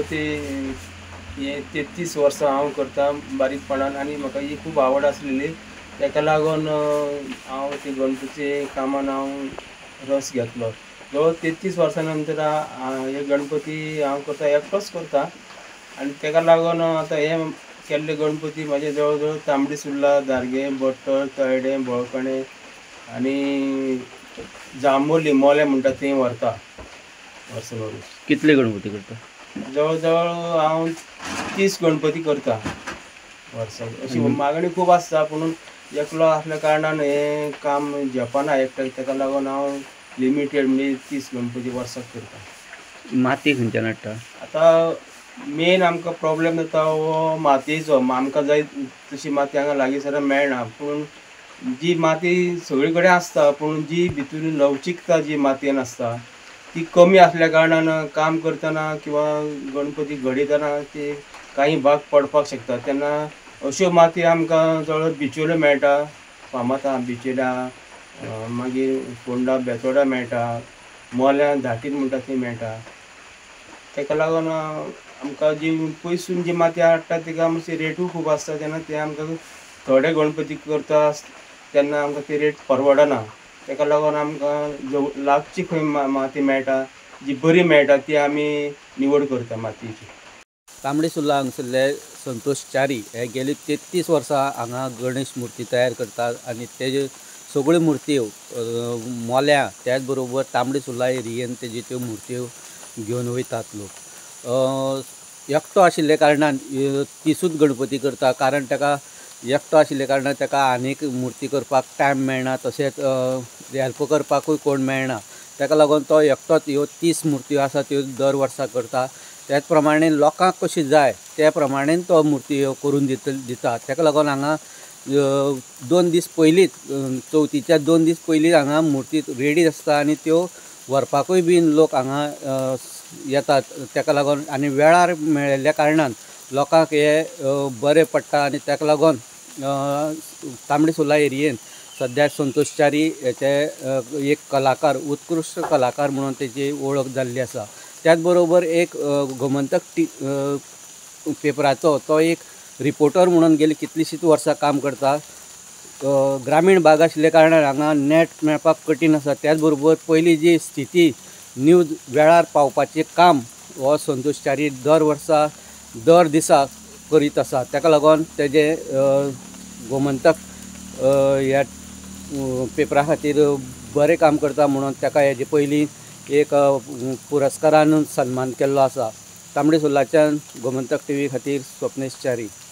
गणपती हे 33 वर्सां हांव करता बारीकपणान आनी म्हाका ही खूब आवड आसलेली. तेका लागून हांव ती गणपती कामान हांव रस घेतलो. जवळ 33 वर्सां नंतर हे गणपती हांव करता, एकटोच करता. आनी तेका लागून आतां हे केल्ले गणपती म्हाजे जवळ जवळ तांबडी सुर्ला, दारगे, बट्टर, तळडे, बोळकणे आनी जांबोली मोले म्हणटा थंय व्हरता वर्सभर. कितले गणपती करता? जवळ जवळ हांव 30 गणपती करता वर्साक. अशी मागणी खूब आसता, पूण एकलो आसल्या कारणान हें काम झेपना एकट्याक. तेका लागून हांव लिमिटेड म्हणजे 30 गणपती वर्साक करता. माती खंयच्यान हाडटा? आतां मेन आमकां प्रोब्लेम जाता हो मातयेचो. आमकां जाय तशी माती हांगा लागींसरा मेळना, पूण जी माती सगळी कडेन आसता, पूण जी भितूर लवचिकता जी मातयेन आसता ती कमी आसल्या कारणान काम करतना किंवा गणपती घडयतना ते काही भाग पडपाक शकता. तेन्ना अश्यो माती आमकां जवळ बिचोल्यो मेळटा, फामाद आहा बिचोल्या, मागीर फोंडा बेतोडा मेळटा, मोल्यां धाटीन म्हणटा ती मेळटा. तेका लागून आमकां जी पयसून जी माती हाडटा तिका मातशी रेटूय खूब आसता. तेन्ना ते आमकां थोडे गणपती करता तेन्ना आमकां ती रेट परवडना. तेका लागून आमकां लागची खंय माती मेळटा, जी बरी मेळटा ती आमी निवड करता मातयेची. तांबडी सुर्ला हांगसरले संतोष च्यारी हे गेली 33 वर्सां हांगा गणेश मूर्ती तयार करतात आनी तेज्यो सगळ्यो मुर्त्यो मोल्या त्याच बरोबर तांबडी सुर्ला एरियेन तेज्यो त्यो मुर्त्यो घेवन वयतात लोक. एकटो आशिल्ल्या कारणान 30ूच गणपती करता, कारण ताका एकटो आशिल्ल्या कारणान ताका आनीक मुर्ती करपाक टायम मेळना, तशेंच हेल्प करपाकूय कोण मेळना. ताका लागून तो एकटोच ह्यो 30 मुर्त्यो आसा त्यो दर वर्सा करता. त्याच प्रमाणे लोकांक कशी जाय त्या प्रमाणे तो मुर्ती ह्यो करून दिता. ताका लागून हांगा 2 दीस पयलींच, चवथीच्या 2 दीस पयलीं हांगा मुर्ती रेडी आसता आनी त्यो व्हरपाकूय बीन लोक हांगा येतात. ताका लागून आनी वेळार मेळिल्ल्या कारणान लोकांक हे बरें पडटा आनी ताका लागून तांबडी सुर्ला एरियेन सद्या संतोष च्यारी हेचे एक कलाकार, उत्कृश्ट कलाकार म्हणून तेजी वळख जाल्ली आसा. त्याच बरोबर एक गोमंतक पेपराचो तो एक रिपोर्टर म्हणून गेली कितलींशींच वर्सां काम करता. ग्रामीण भाग आशिल्ल्या कारणान हांगा नेट मेळपाक कठीण आसा. त्याच बरोबर पयलीं जी स्थिती न्यूज वेळार पावपाचें काम हो संतोष च्यारी दर वर्सा दर दिसा करीत आसा. ताका लागून तेजें गोमंतक ह्या पेपरा खातीर बरें काम करता म्हणून ताका हेजे पयलीं एक पुरस्कारान सन्मान केल्लो आसा. तांबडी सुर्लाच्यान गोमंतक टीव्ही खातीर स्वप्नेश च्यारी.